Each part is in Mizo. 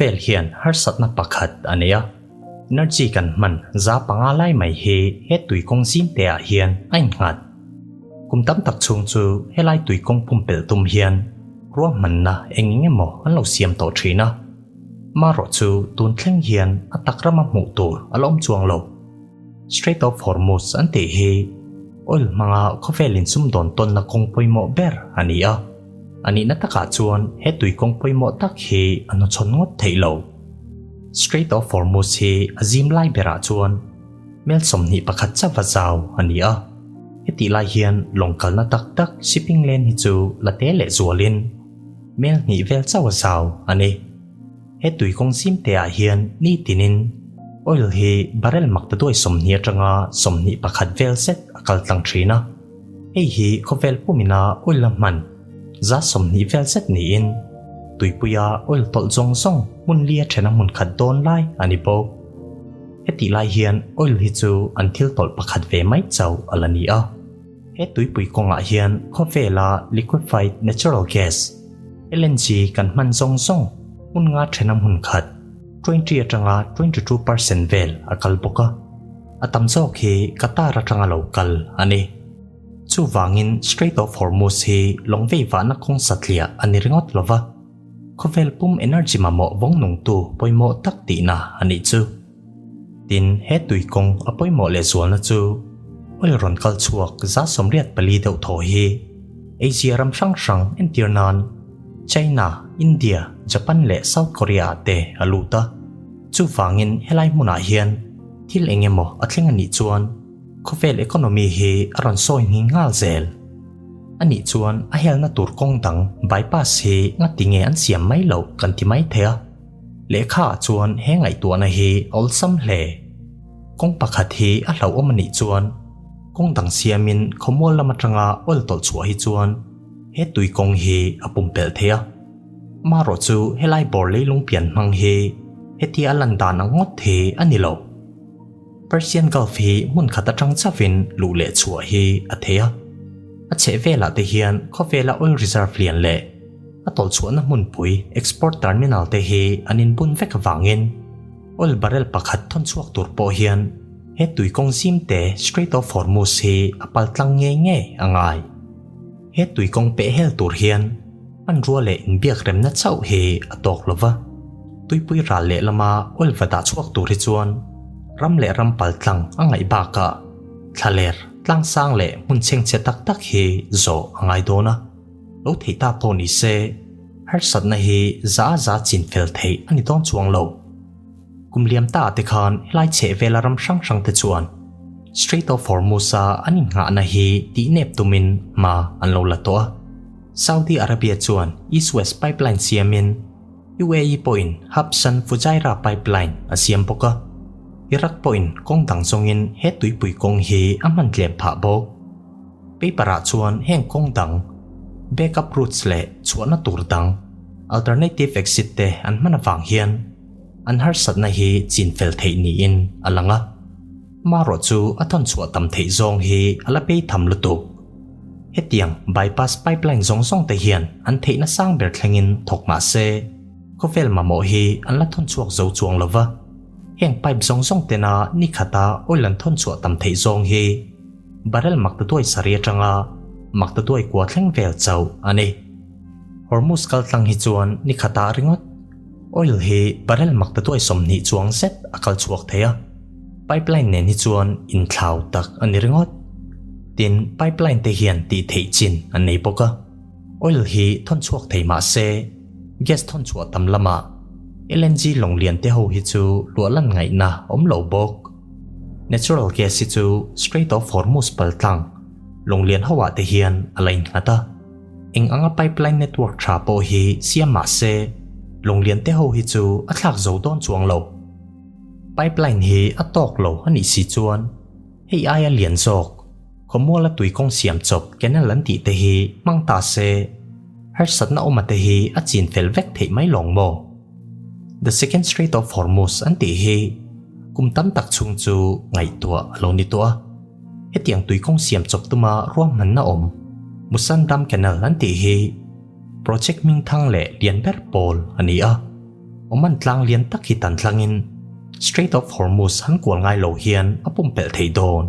Khawvel hian harsatna pakhat a nei a, energy kan hman 5% lai mai hi he tui kawng zim te ah hian a innghat. Kum tam tak chhung chu helai tui kawng pumpelh tum hian ruahmanna eng eng emaw an lo siam tawh thin a. Marawh chu tun thleng hian a tak rama hmuh tur a la awm chuang lo. Strait of Hormuz an tih hi oil hmanga khawvel insumdawn tawnna kawng pawimawh ber a ni a. A nihna takah chuan he tui kawng pawimawh tak hi a hnawchhawn ngawt theih lo. Strait of Hormuz hi a zim lai berah chuan mel 21 chauh a zau a ni a. Hetih lai hian lawng kalna tak tak shipping lane hi chu la te leh zualin mel hnih vel chauh a zau a ni. He tui kawng zim te ah hian ni tinin oil hi barrel maktaduai 20 atanga 21 vel zet a kal tlang thin a. Hei hi khawvel pumina oil a hman 20% vel zet niin tuipuia oil tawlh zawng zawng hmun li a thena hmun khat dawn lai a ni bawk. Hetih lai hian oil hi chu an thil tawlh pakhat ve mai chauh a la ni a. He tuipui kawngah hian khawvela liquefied natural gas, LNG, kan hman zawng zawng hmun nga thena hmun khat, 20 atanga 22% vel a kal bawk a. A tam zawk hi Qatar atanga lo kal a ni. Chuvangin Strait of Hormuz hi lawng vei vahna kawng satliah a ni ringawt lova, khawvel pum energy mamawh vawng nungtu pawimawh tak tihna a nih chu. Tin, he tui kawng a pawimawh leh zualna chu oil rawn kal chhuak 84% deuh thaw hi Asia ram hrang hrang entir nan China, India, Japan leh South Korea ah te a lut a. Chuvangin helai hmunah hian thil eng emaw a thleng a nih chuan khawvel economy hi a rawn sawi nghing nghal zel. A nih chuan a helna tur kawng dang bypass hi ngati nge an siam mai loh kan ti mai thei a. Lehkha ah chuan he ngaihtuahna hi a awlsam hle. Kawng pakhat hi a hlauhawm a nih chuan kawng dang siamin khawmual lam atanga oil tawlh chhuah hi chuan he tui kawng hi a pumpelh thei a. Marawh chu helai bawr leilung pian hmang hi hetia a lan dan ang ngawt hi a ni lo. Persian Gulf hi hmun khat atang chauhin luh leh chhuah hi a thei a. A chheh velah te hian khawvela oil reserve lian leh a tawlh chhuahna hmunpui export terminal te hi an inbun vek avangin oil barrel pakhat thawn chhuak tur pawh hian he tui kawng zim te Strait of Hormuz hi a pal tlang ngei ngei a ngai. He tui kawng peh hel tur hian hmanrua leh inbiak remna chauh hi a tawk lo va, tuipui ral leh lama oil va dah chhuak tur hi chuan ram leh ram pal tlang a ngaih bakah thlaler, tlangsang leh hmun chhengchhe tak tak hi zawh a ngai dawn a. Lo theih ta pawh ni se, harsatna hi za a za chin fel theih a ni dawn chuang lo. Kum liam ta te khan helai chheh vela ram hrang hrang te chuan Strait of Hormuz-a an innghahna hi tih nep tumin hma an lo la tawh a. Saudi Arabia chuan East-West pipeline siamin UAE pawhin Habshan-Fujairah pipeline a siam bawk a. Iraq pawhin kawng dang zawngin he tuipui kawng hi a hman tlem phah bawk. Paper-ah chuan heng kawng dang, backup routes leh chhuahna tur dang, alternative exit te an hman avang hian an harsatna hi chin fel theih niin a lang a. Marawh chu a thawn chhuah tam theih zawng hi a la bei tham lutuk. Hetiang bypass pipeline zawng zawng te hian an theihna sang ber thlengin thawk mah se, khawvel mamawh hi an la thawn chhuak zo chuang lo va. Heng pipe zawng zawng tena ni khata oil an thawn chhuah tam theih zawng hi barrel 700 atanga 900 thleng vel chauh a ni. Hormuz kaltlang hi chuan ni khatah ringawt oil hi barrel 20 chuang zet a kal chhuak thei a. Pipeline nen hi chuan inthlau tak a ni ringawt. Tin, pipeline te hian tih theih chin an nei bawk a. Oil hi thawn chhuak thei mah se, gas thawn chhuah tam lamah LNG lawng lian te ho hi chu luah lan ngaihna awm lo bawk. Natural gas hi chu Strait of Hormuz paltlang lawng lian ho ah te hian a la innghat a. Eng anga pipeline network tha pawh hi siam mah se, lawng lian te ho hi chu a thlak zo dawn chuang lo. Pipeline hi a tawk lo a nih si chuan hei aia lian zawk khawmuala tui kawng siam chawp canal an tih te hi hmang ta se, harsatna awma te hi a chin fel vek theih mai lawng maw? The Second Strait of Hormuz an tih hi kum tam tak chhung chu ngaihtuah a lo ni tawh a. Hetiang tui kawng siam chawp tuma ruahmanna awm Musandam Canal an tih hi project hming thang leh lian ber pawl a ni a. Oman tlang lian tak hi tan tlangin Strait of Hormuz han kual ngai lo hian a pumpelh thei dawn.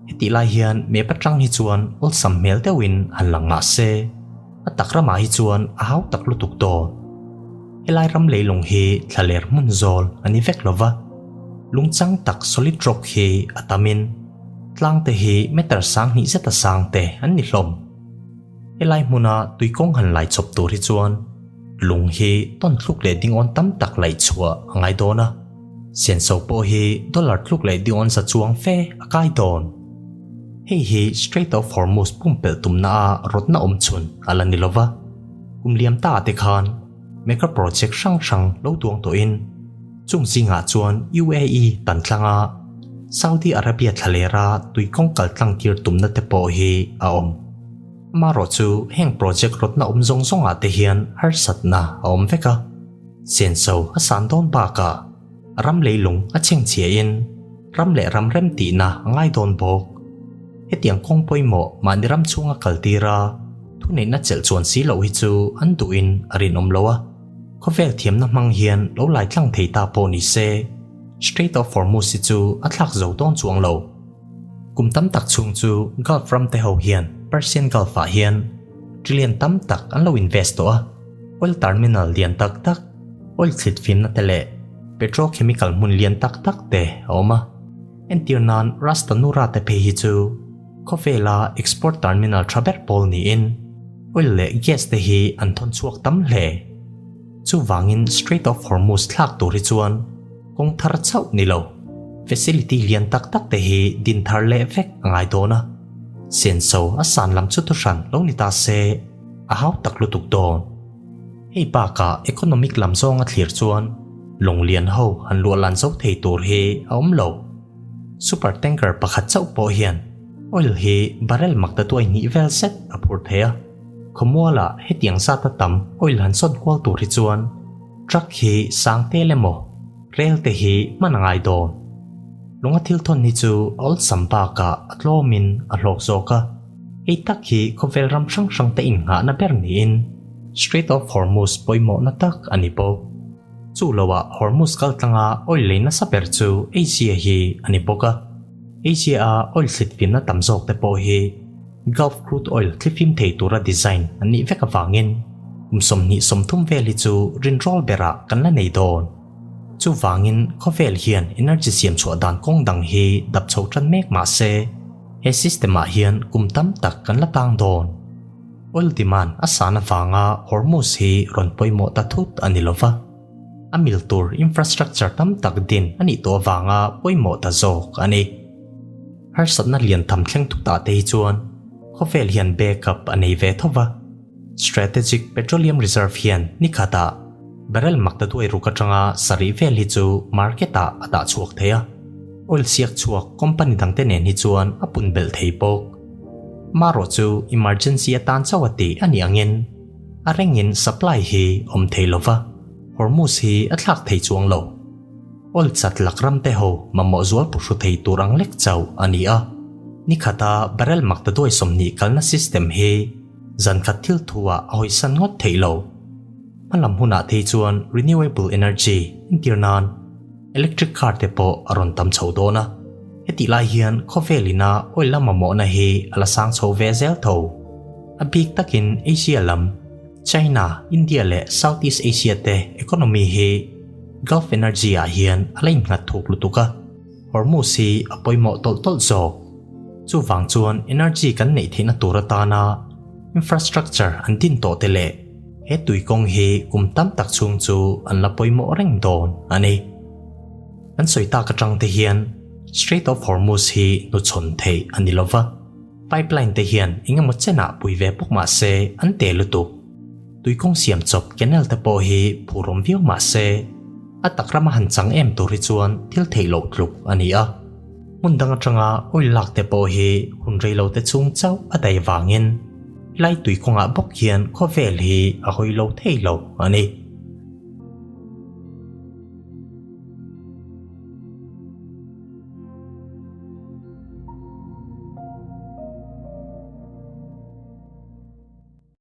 Hetih lai hian map atang hi chuan awlsam hmel deuhin han lang mah se, a tak ramah hi chuan a hau tak lutuk dawn. Helai ram leilung hi thlaler hmun zawl a ni vek lova, lungchang tak solid rock hi a tamin tlang te hi meter sang hnih zeta sang te an ni hlawm. Helai hmuna tuikawng han lai chawp tur hi chuan lung hi tawn thluk leh dingawn tam tak laih chhuah a ngai dawn a, senso pawh hi dollar thluk leh dingawn za chuang fe a kai dawn. Hei hi Strait of Hormuz pumpelh tumna a rawtna awm chhun a la ni lova, kum liam ta te khan mega project hrang hrang lo duang tawhin chung zingah chuan UAE tan tlanga Saudi Arabia thlalera tuikawng kal tlang tir tumna te pawh hi a awm. Amaherawh chu heng project rawtna awm zawng zawngah te hian harsatna a awm vek a, senso a san dawn bakah ram leilung a chhengchhiahin ram leh ram rem tihna a ngai dawn bawk. Hetiang kawng pawimawh mahni ram chhunga kal tira thuneihna chelh chuan si loh hi chu an duhin a rinawm lo a, khawvel thiamna hmang hian lo lai tlang thei ta pawh ni se Strait of Hormuz hi chu a thlak zo dawn chuang lo. Kum tam tak chhung chu Gulf ram te ho hian Persian Gulf ah hian trillion tam tak an lo invest tawh a, oil terminal lian tak tak, oil thlit fimna te leh petrochemical hmun lian tak tak te a awm a. Entir nan Ras Tanura te phei hi chu khawvela export terminal tha ber pawl niin oil leh gas te hi an thawn chhuak tam hle. Chuvangin Strait of Hormuz thlak tur hi chuan kawng thar chauh ni lo, facility lian tak tak te hi din thar leh vek a ngai dawn a. Senso a san lam chu thuhran lo ni ta se a hau tak lutuk dawn. Hei bakah economic lam zawnga thlir chuan lawng lian ho han luah lan zo thei tur hi a awm lo. Super tanker pakhat chauh pawh hian oil hi barrel mak ta tuai hnih vel zet a phur thei a. Khawmualah hetiang zata tam oil han sawn kual tur hi chuan truck hi sang tel emaw rel te hi hman a ngai dawn. Lunga thil thawn hi chu a awlsam bakah a tlawmin a hlawk zawk a. Hei tak hi khawvel ram hrang hrang te innghahna ber niin Strait of Hormuz pawimawhna tak a ni bawk. Chu loah Hormuz kal tlanga oil lei nasa ber chu Asia hi a ni bawk a. Asia-a oil thlitfimna tam zawk te pawh hi Gulf crude oil thlifim thei tura design an nih vek avangin kum 30 vel hi chu rinrawl berah kan la nei dawn. Chuvangin khawvel hian energy siam chhuah dan kawng dang hi dap chho tan mek mah se he system ah hian kum tam tak kan la tang dawn. Oil demand a san avanga Hormuz hi rawn pawimawh ta thut a ni lova, a mil tur infrastructure tam tak din a nih tawh avanga pawimawh ta zawk a ni. Harsatna lian tham thleng thutah te hi chuan khawvel hian backup a nei ve tho va. Strategic Petroleum Reserve hian ni khatah barrel makta duai ruk atanga sarih vel hi chu market ah a dah chhuak thei a, oil siak chhuak company dangte nen hi chuan a pun belh thei bawk. Marawh chu emergency atan chauh a tih a nih angin a rengin supply hi awm thei lova, Hormuz hi a thlak thei chuang lo. Oil chat lak ram te ho mamawh zual pu hru thei tur ang lek chauh a ni a, ni khata barrel makta duai 20 kalna system hi Zan khat thil thu ah a hawisan ngawt theih lo. Hmalam hunah thei chuan renewable energy entir nan electric car te pawh a rawn tam chho dawn a. Hetih lai hian khawvel ina oil a mamawhna hi a la sang chho ve zel tho. A bik takin Asia lam, China, India leh Southeast Asia te economy hi Gulf energy ah hian a la innghat thuk lutuk a. Hormuz hi a pawimawh tawlh tawlh zawk. Chuvang chuan energy kan neih theihna tur atana infrastructure an din tawh te leh he tui kawng hi kum tam tak chhung chu an la pawimawh reng dawn a ni. Kan sawi tak atang te hian Strait of Hormuz hi hnuchhawn theih a ni lova, pipeline te hian engemaw chenah pui ve bawk mah se an te lutuk. Tui kawng siam chawp canal te pawh hi phurawm viau mah se a tak rama han chang em tur hi chuan thil theih loh tluk a ni a. Hmun dang atanga oil lak te pawh hi hun rei lo te chhung chauh a dai vangin helai tui kawngah bawk hian khawvel hi a hawi lo thei lo a ni.